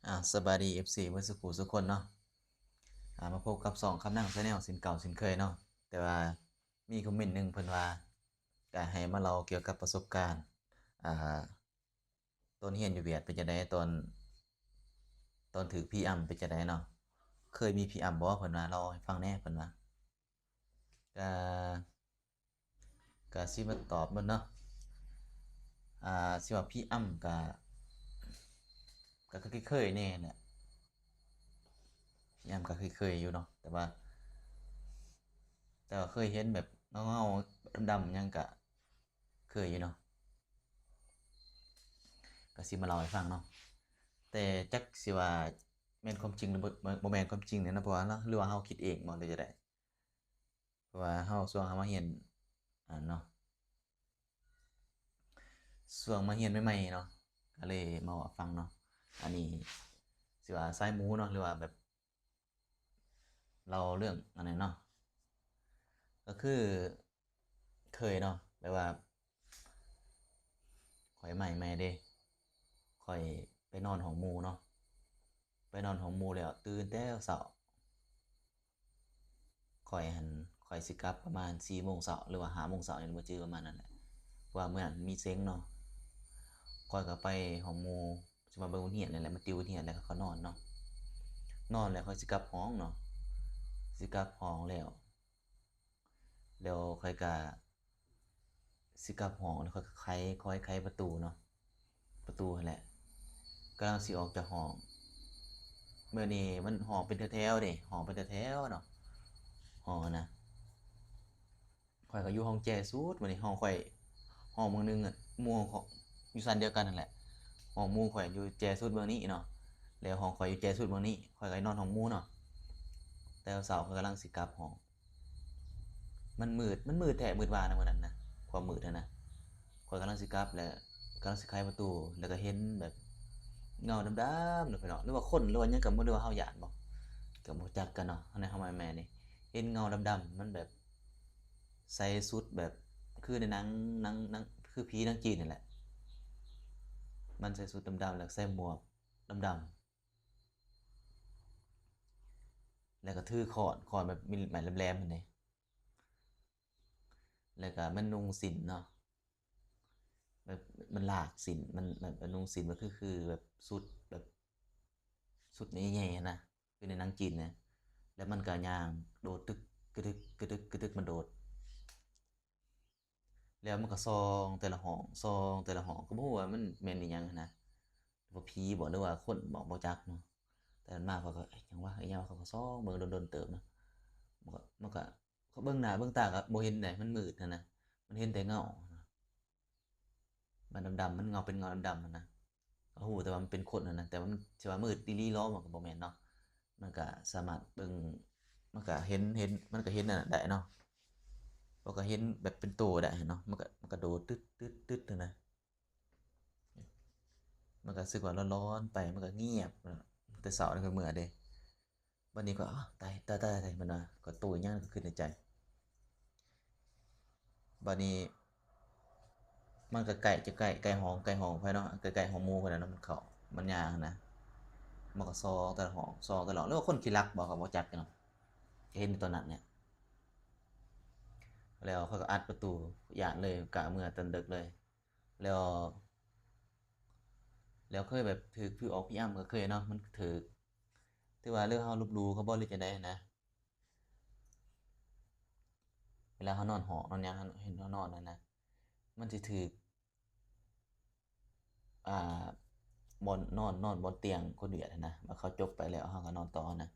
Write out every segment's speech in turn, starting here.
ອາ ສະບາຍດີ ເອັຟຊີ ເບິດສຸຂູສຸຄົນເນາະ. ອາ ມາພົບກັບຊ່ອງຄຳນາງ Channel ເຊັ່ນເກົ່າເຊັ່ນເຄີຍເນາະ. ແຕ່ວ່າມີຄອມເມັນໜຶ່ງເພິ່ນວ່າ ກະໃຫ້ມາເລົ່າກ່ຽວກັບປະສົບການ ອາ ຕອນຮຽນຢູ່ຫວຽດເປັນຈັ່ງໃດ? ຕອນ ຕອນຖືກຜີອຳເປັນຈັ່ງໃດເນາະ? ເຄີຍມີຜີອຳບໍ່? ເພິ່ນວ່າ ເລົ່າໃຫ້ຟັງແດ່ ເພິ່ນວ່າ. ກະ ກະຊິມາຕອບເບິ່ງເນາະ. ອາ ຊິວ່າຜີອຳກະ ກະເຄີຍໆແດ່ແຫຼະ. ຜີອຳກະເຄີຍໆຢູ່ເນາະ ແຕ່ວ່າ ແຕ່ວ່າເຄີຍເຫັນແບບເງົາໆດຳໆຫຍັງກະເຄີຍຢູ່ເນາະ. ກະຊິມາເລົ່າໃຫ້ຟັງເນາະ ແຕ່ຈັກຊິວ່າແມ່ນຄວາມຈິງ ຫຼືບໍ່ ບໍ່ແມ່ນຄວາມຈິງນີ້ເນາະ ເພາະວ່າ ຫຼືວ່າເຮົາຄິດເອງບໍ່ ຫຼືຈັ່ງໃດ? ເພາະວ່າເຮົາ ຊ່ວງເຮົາມາຮຽນ ອັນເນາະ ຊ່ວງມາຮຽນໃໝ່ໆເນາະ ກະເລີຍມາເວົ້າໃຫ້ຟັງເນາະ. ອັນນີ້ຊິວ່າສາຍໝູເນາະ ຫຼືວ່າແບບ ເລົ່າເລື່ອງອັນນັ້ນເນາະ ກະຄືເຄີຍເນາະ ແບບວ່າ ຂ້ອຍໃໝ່ໆເດ້ ຂ້ອຍໄປນອນຫ້ອງໝູ່ເນາະ ໄປນອນຫ້ອງໝູ່ແລ້ວຕື່ນແຕ່ເຊົ້າ ຂ້ອຍຫັ້ນ ຂ້ອຍຊິກັບປະມານສີ່ໂມງເຊົ້າ ຫຼືວ່າຫ້າໂມງເຊົ້ານີ້ ບໍ່ຈື່ ປະມານນັ້ນແຫຼະ ເພາະວ່າມື້ນັ້ນມີເສັງເນາະ. ຂ້ອຍກະໄປຫ້ອງໝູ່ ຊິມາເບິ່ງບົດຮຽນນີ້ແຫຼະ ມາຕິວບົດຮຽນ ແລ້ວກະເຂົ້ານອນເນາະ. ນອນແລ້ວຂ້ອຍຊິກັບຫ້ອງເນາະ ຊິກັບຫ້ອງແລ້ວ ແລ້ວຂ້ອຍກະຊິກັບຫ້ອງ ແລ້ວຂ້ອຍກະໄຂ ຄອຍໄຂປະຕູເນາະ ປະຕູຫັ້ນແຫຼະ ກຳລັງຊິອອກຈາກຫ້ອງ. ມື້ນີ້ມັນຫ້ອງເປັນແຖວໆເດ້ ຫ້ອງເປັນແຖວໆເນາະ ຫ້ອງຫັ້ນນະ. ຂ້ອຍກະຢູ່ຫ້ອງແຈສຸດ ບາດນີ້ຫ້ອງຂ້ອຍ ຫ້ອງເບື້ອງໜຶ່ງ ໝູ່ຂອງ ຢູ່ຊັ້ນດຽວກັນຫັ້ນແຫຼະ ຫ້ອງໝູ່ຂ້ອຍຢູ່ແຈສຸດເບື້ອງນີ້ເນາະ ແລ້ວຫ້ອງຂ້ອຍຢູ່ແຈສຸດເບື້ອງນີ້ ຂ້ອຍກະນອນຫ້ອງໝູ່ເນາະ. ແຕ່ເຊົ້າຂ້ອຍກຳລັງຊິກັບຫ້ອງ ມັນມືດ ມັນມືດແທ້ ມືດວ່ານະ ມື້ນັ້ນນະ ຄວາມມືດຫັ້ນນະ. ຂ້ອຍກຳລັງຊິກັບ ແລ້ວກຳລັງຊິໄຂປະຕູ ແລ້ວກະເຫັນແບບເງົາດຳໆເນາະ ພີ່ນ້ອງ ຫຼືວ່າຄົນ ຫຼືວ່າຫຍັງກະບໍ່ ຫຼືວ່າເຮົາຢ້ານບໍ່ ກະບໍ່ຈັກກັນເນາະ. ອັນນັ້ນເຮົາມາແມ່ນນີ້ ເຫັນເງົາດຳໆ ມັນແບບ ໃສ່ຊຸດແບບຄືໃນໜັງ ໜັງ ໜັງ ຄືຜີໜັງຈີນນີ້ແຫຼະ ມັນໃສ່ຊຸດດຳໆ ແລ້ວໃສ່ໝວກດຳໆ ແລ້ວກະຖືຄ້ອນ ຄ້ອນແບບມີໄມ້ແຫຼມໆຫັ້ນເດ້ ແລ້ວກະມັນນຸ່ງສິ້ນເນາະ ແບບມັນລາກສິ້ນ ມັນແບບນຸ່ງສິ້ນແບບຄື ຄືແບບຊຸດແບບຊຸດໃຫຍ່ໆຫັ້ນນະ ຄືໃນໜັງຈີນນະ ແລ້ວມັນກະຍ່າງໂດດຕຶກກະຕຶກ ກະຕຶກ ກະຕຶກ ມັນໂດດ ແລ້ວມັນກະສ່ອງແຕ່ລະຫ້ອງ ສ່ອງແຕ່ລະຫ້ອງ ກະບໍ່ຮູ້ວ່າມັນແມ່ນອີ່ຫຍັງຫັ້ນນະ ວ່າຜີບໍ ຫຼືວ່າຄົນບໍ ບໍ່ຈັກເນາະ. ແຕ່ມາເຂົາກະ ເອີຍ ຫຍັງວະ ອີ່ຫຍັງວະ ເຂົາກະສ່ອງເບິ່ງດົນໆເຕີບເນາະ ມັນກະ ມັນກະ ເຂົາເບິ່ງໜ້າເບິ່ງຕາກະບໍ່ເຫັນໃດ ມັນມືດຫັ້ນນະ ມັນເຫັນແຕ່ເງົາ ມັນດຳໆ ມັນເງົາ ເປັນເງົາດຳໆຫັ້ນນະ ກະຮູ້ແຕ່ວ່າມັນເປັນຄົນຫັ້ນນະ ແຕ່ວ່າມັນຊິວ່າມືດອີ່ຫຼີຫຼໍ ມັນກະບໍ່ແມ່ນເນາະ. ມັນກະສາມາດເບິ່ງ ມັນກະເຫັນ ເຫັນ ມັນກະເຫັນອັນນັ້ນໄດ້ເນາະ ເຂົາກະເຫັນແບບເປັນໂຕໄດ້ຫັ້ນເນາະ ມັນກະ ມັນກະໂດດຕຶດໆໆຫັ້ນນະ. ມັນກະຮູ້ສຶກວ່າຮ້ອນໆໄປ ມັນກະງຽບ ແຕ່ເຊົ້ານີ້ຂ້ອຍເມື່ອເດ້. ບາດນີ້ຂ້ອຍ ອ້າວ ຕາຍ ຕາຍ ຕາຍ ຕາຍ ມັນວ່າ ກະໂຕອີ່ຫຍັງ ກະຄິດໃນໃຈ. ບາດນີ້ມັນກະໃກ້ ຈະໃກ້ ໃກ້ຫ້ອງ ໃກ້ຫ້ອງຂ້ອຍເນາະ ໃກ້ໆຫ້ອງໝູ່ຂ້ອຍນະເນາະ ມັນເຂົ້າ ມັນຍ່າງຫັ້ນນະ ມັນກະສ່ອງແຕ່ລະຫ້ອງ ສ່ອງແຕ່ລະຫ້ອງ ຫຼືວ່າຄົນຂີ້ລັກບໍ ກະບໍ່ຈັກເນາະ ກະເຫັນຢູ່ຕອນນັ້ນແຫຼະ. ແລ້ວຂ້ອຍກະອັດປະຕູ ຢ້ານເລີຍ ກະເມືອຕອນເດິກເລີຍ. ແລ້ວ ແລ້ວເຄີຍແບບຖືກຜີອອກຜີອຳກະເຄີຍເນາະ ມັນຖືກ ຖືວ່າເລື່ອງເຮົາລົບຫຼູ່ເຂົາບໍ ຫຼືຈັ່ງໃດຫັ້ນນະ ເວລາເຮົານອນຫ້ອງນອນຫຍັງ ເຮົານອນຫັ້ນນະ ມັນຊິຖືກ ອ່າ ບ່ອນນອນ ນອນບ່ອນຕຽງຄົນຫວຽດຫັ້ນນະ ບາດເຂົາຈົບໄປແລ້ວເຮົາກະນອນຕໍ່ຫັ້ນນະ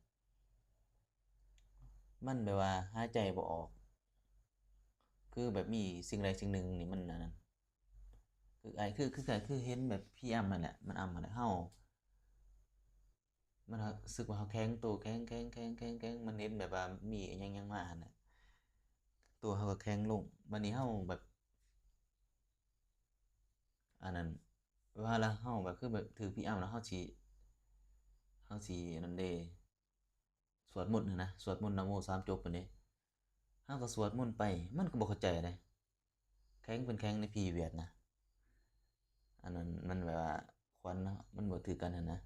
ມັນແບບວ່າຫາຍໃຈບໍ່ອອກ ຄືແບບມີສິ່ງໃດສິ່ງໜຶ່ງນີ້ມັນອັນນັ້ນ ຄື ຄື ຄື ຄືເຫັນແບບຜີອຳຫັ້ນແຫຼະ ມັນອຳຫັ້ນແຫຼະ ເຮົາ ມັນຮູ້ສຶກວ່າເຮົາແຂງໂຕ ແຂງ ແຂງ ແຂງ ແຂງ ແຂງ ມັນເຫັນແບບວ່າມີອີ່ຫຍັງຫຍັງມາຫັ້ນແຫຼະ ໂຕເຮົາກະແຂງລົງ. ບາດນີ້ເຮົາແບບ ອັນນັ້ນ ເວລາເຮົາແບບ ຄືແບບຖືກຜີອຳແລ້ວ ເຮົາຊິ ເຮົາຊິອັນນັ້ນເດ້ ສວດມົນຫັ້ນນະ ສວດມົນນະໂມສາມຈົບຫັ້ນເດ້ ເຮົາກະສວດມົນໄປ ມັນກະບໍ່ເຂົ້າໃຈເດ້ ແຂງເປັນແຂງໃນຜີຫວຽດນະ ອັນນັ້ນມັນແບບວ່າຂວັນເນາະ ມັນບໍ່ຖືກກັນຫັ້ນນະ.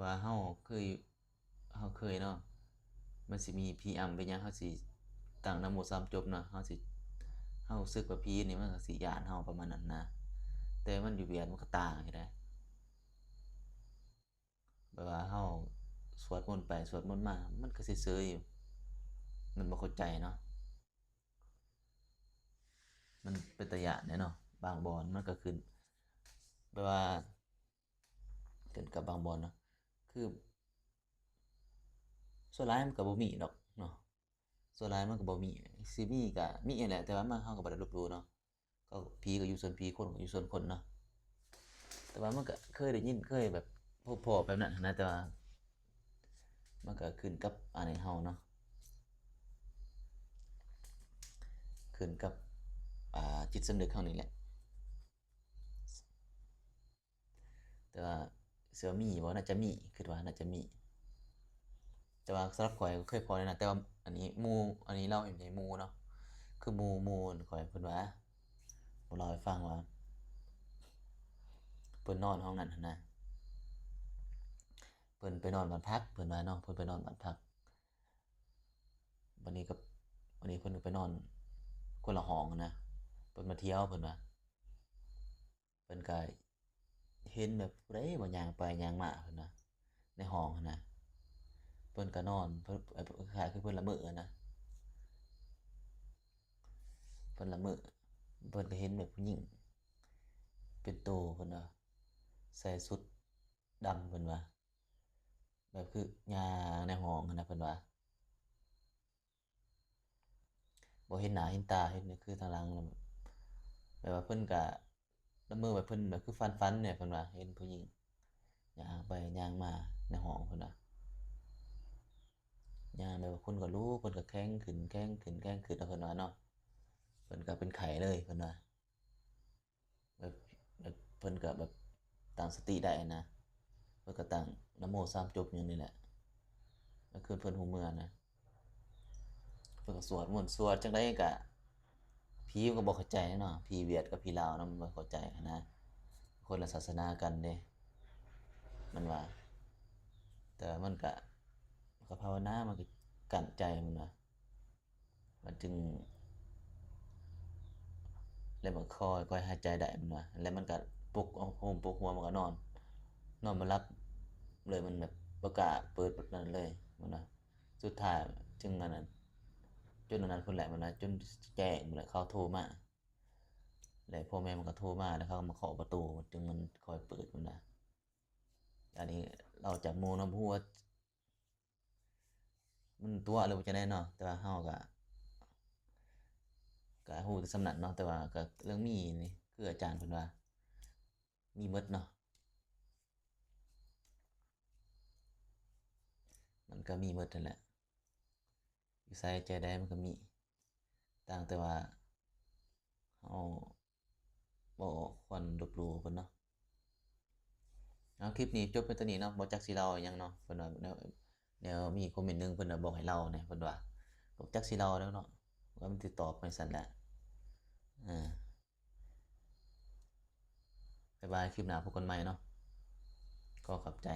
ວ່າເຮົາເຄີຍ ເຮົາເຄີຍເນາະ ມັນຊິມີຜີອຳເປັນຫຍັງ ເຮົາຊິຕັ້ງນະໂມສາມຈົບເນາະ ເຮົາຊິ ເຮົາຮູ້ສຶກວ່າຜີນີ້ມັນກໍຊິຢ້ານເຮົາປະມານນັ້ນນະ ແຕ່ມັນຢູ່ຫວຽດມັນກໍຕ່າງຢູ່ເດ້ ແບບວ່າເຮົາສວດມົນໄປສວດມົນມາ ມັນກໍເສີຍໆຢູ່ ມັນບໍ່ເຂົ້າໃຈເນາະ ມັນເປັນຕາຢ້ານແດ່ເນາະ ບາງບ່ອນມັນກໍຂຶ້ນ ແບບວ່າ ຂຶ້ນກັບບາງບ່ອນເນາະ ຄືສ່ວນຫຼາຍມັນກໍບໍ່ມີດອກເນາະ ສ່ວນຫຼາຍມັນກໍບໍ່ມີ ຊິມີກໍມີຫັ້ນແຫຼະ ແຕ່ວ່າມັນ ເຮົາກໍບໍ່ໄດ້ລົບຫຼູ່ເນາະ ກໍຜີກໍຢູ່ສ່ວນຜີ ຄົນກໍຢູ່ສ່ວນຄົນເນາະ ແຕ່ວ່າມັນກໍເຄີຍໄດ້ຍິນ ເຄີຍແບບພົບພໍ້ແບບນັ້ນຫັ້ນນະ ແຕ່ວ່າມັນກໍຂຶ້ນກັບອັນນີ້ເຮົາເນາະ ຂຶ້ນກັບ ອ່າ ຈິດສຳນຶກເຮົານີ້ແຫຼະ. ແຕ່ວ່າເຊື່ອມີບໍ່? ໜ້າຈະມີ ຄິດວ່າໜ້າຈະມີ ແຕ່ວ່າສຳລັບຂ້ອຍກໍເຄີຍພໍແລ້ວນະ ແຕ່ວ່າອັນນີ້ໝູ່ ອັນນີ້ເລົ່າໃຫ້ໝູ່ເນາະ ຄືໝູ່ ໝູ່ຂ້ອຍເພິ່ນວ່າ ເລົ່າໃຫ້ຟັງວ່າ ເພິ່ນນອນຫ້ອງນັ້ນຫັ້ນນະ ເພິ່ນໄປນອນບ້ານພັກ ເພິ່ນວ່າເນາະ ເພິ່ນໄປນອນບ້ານພັກ ບັດນີ້ກໍ ບັດນີ້ເພິ່ນກໍໄປນອນຄົນລະຫ້ອງຫັ້ນນະ ເພິ່ນມາທ່ຽວ ເພິ່ນວ່າ ເພິ່ນກໍເຫັນແບບຜູ້ໃດບໍ່ຍ່າງໄປຍ່າງມາ ເພິ່ນວ່າ ໃນຫ້ອງຫັ້ນນະ ເພິ່ນກໍນອນ ເພິ່ນ ເອີ ຄ້າຍໆຄືເພິ່ນລະເມີຫັ້ນນະ ເພິ່ນລະເມີ ເພິ່ນກໍເຫັນແບບຜູ້ຍິງເປັນໂຕ ເພິ່ນວ່າ ໃສ່ຊຸດດຳ ເພິ່ນວ່າ ແບບຄືຍ່າງໃນຫ້ອງຫັ້ນນະ ເພິ່ນວ່າ ບໍ່ເຫັນໜ້າເຫັນຕາ ເຫັນຄືທາງຫຼັງ ແບບວ່າເພິ່ນກະລະເມີ ແບບເພິ່ນແບບຄືຝັນໆ ນີ້ ເພິ່ນວ່າເຫັນຜູ້ຍິງຍ່າງໄປຍ່າງມາໃນຫ້ອງ ເພິ່ນວ່າ ຍ່າງແບບວ່າຄົນກໍລຸກ ເພິ່ນກໍແຂງຂຶ້ນ ແຂງຂຶ້ນ ແຂງຂຶ້ນ ເພິ່ນວ່າເນາະ ເພິ່ນກໍເປັນໄຂ້ເລີຍ ເພິ່ນວ່າ ແບບ ແບບເພິ່ນກໍແບບຕັ້ງສະຕິໄດ້ນະ ເພິ່ນກໍຕັ້ງນະໂມສາມຈົບຫຍັງນີ້ແຫຼະ ແລ້ວຄືເພິ່ນຮູ້ເມືອນະ ເພິ່ນກໍສວດມົນ ສວດຈັ່ງໃດກໍ ຜີມັນກໍບໍ່ເຂົ້າໃຈເນາະ ຜີຫວຽດກັບຜີລາວນະ ມັນບໍ່ເຂົ້າໃຈຫັ້ນນະ ຄົນລະສາສະໜາກັນເດ້ ມັນວ່າ ແຕ່ມັນກໍ ກໍພາວະນາ ມັນກໍກັ້ນໃຈ ມັນວ່າ ມັນຈຶ່ງ ແລ້ວມັນຄ່ອຍ ຄ່ອຍຫາຍໃຈໄດ້ ມັນວ່າ ແລ້ວມັນກໍປົກຜ້າຫົ່ມປົກຫົວ ມັນກໍນອນ ນອນບໍ່ຫຼັບເລີຍ ມັນແບບບໍ່ກ້າເປີດນັ້ນເລີຍ ມັນວ່າ ສຸດທ້າຍຈຶ່ງອັນນັ້ນ ຈົນອັນນັ້ນພຸ້ນແຫຼະ ມັນວ່າ ຈົນແຈ້ງພຸ້ນແຫຼະ ເຂົາໂທມາ ແລ້ວພໍ່ແມ່ມັນກໍໂທມາ ແລ້ວເຂົາກໍມາເຄາະປະຕູ ຈຶ່ງມັນຄ່ອຍເປີດ ມັນວ່າ ອັນນີ້ເລົ່າຈາກໝູ່ເນາະ ບໍ່ຮູ້ວ່າ ມັນຕົວະຫຼືວ່າຈັ່ງໃດເນາະ ແຕ່ວ່າເຮົາກະ ກະຮູ້ແຕ່ສ່ຳນັ້ນເນາະ ແຕ່ວ່າກະເລື່ອງມີນີ້ ຄືອາຈານເພິ່ນວ່າ ມີໝົດເນາະ ມັນກະມີໝົດຫັ້ນແຫຼະ ຢູ່ໃສໃຈໃດມັນກະມີ ຕ່າງແຕ່ວ່າເຮົາບໍ່ຄວນລົບຫຼູ່ເພິ່ນເນາະ. ເອົາ ຄລິບນີ້ຈົບໄປຕົວນີ້ເນາະ ບໍ່ຈັກຊິເລົ່າຫຍັງເນາະ ເພິ່ນວ່າແນວ ແນວມີຄອມເມັນໜຶ່ງ ເພິ່ນວ່າບອກໃຫ້ເລົ່າແດ່ ເພິ່ນວ່າ ບໍ່ຈັກຊິເລົ່າແລ້ວເນາະ ວ່າມັນຊິຕອບໄປຊັ້ນແຫຼະ ເອີ ບາຍບາຍ ຄລິບໜ້າພົບກັນໃໝ່ເນາະ ຂໍຂອບໃຈ.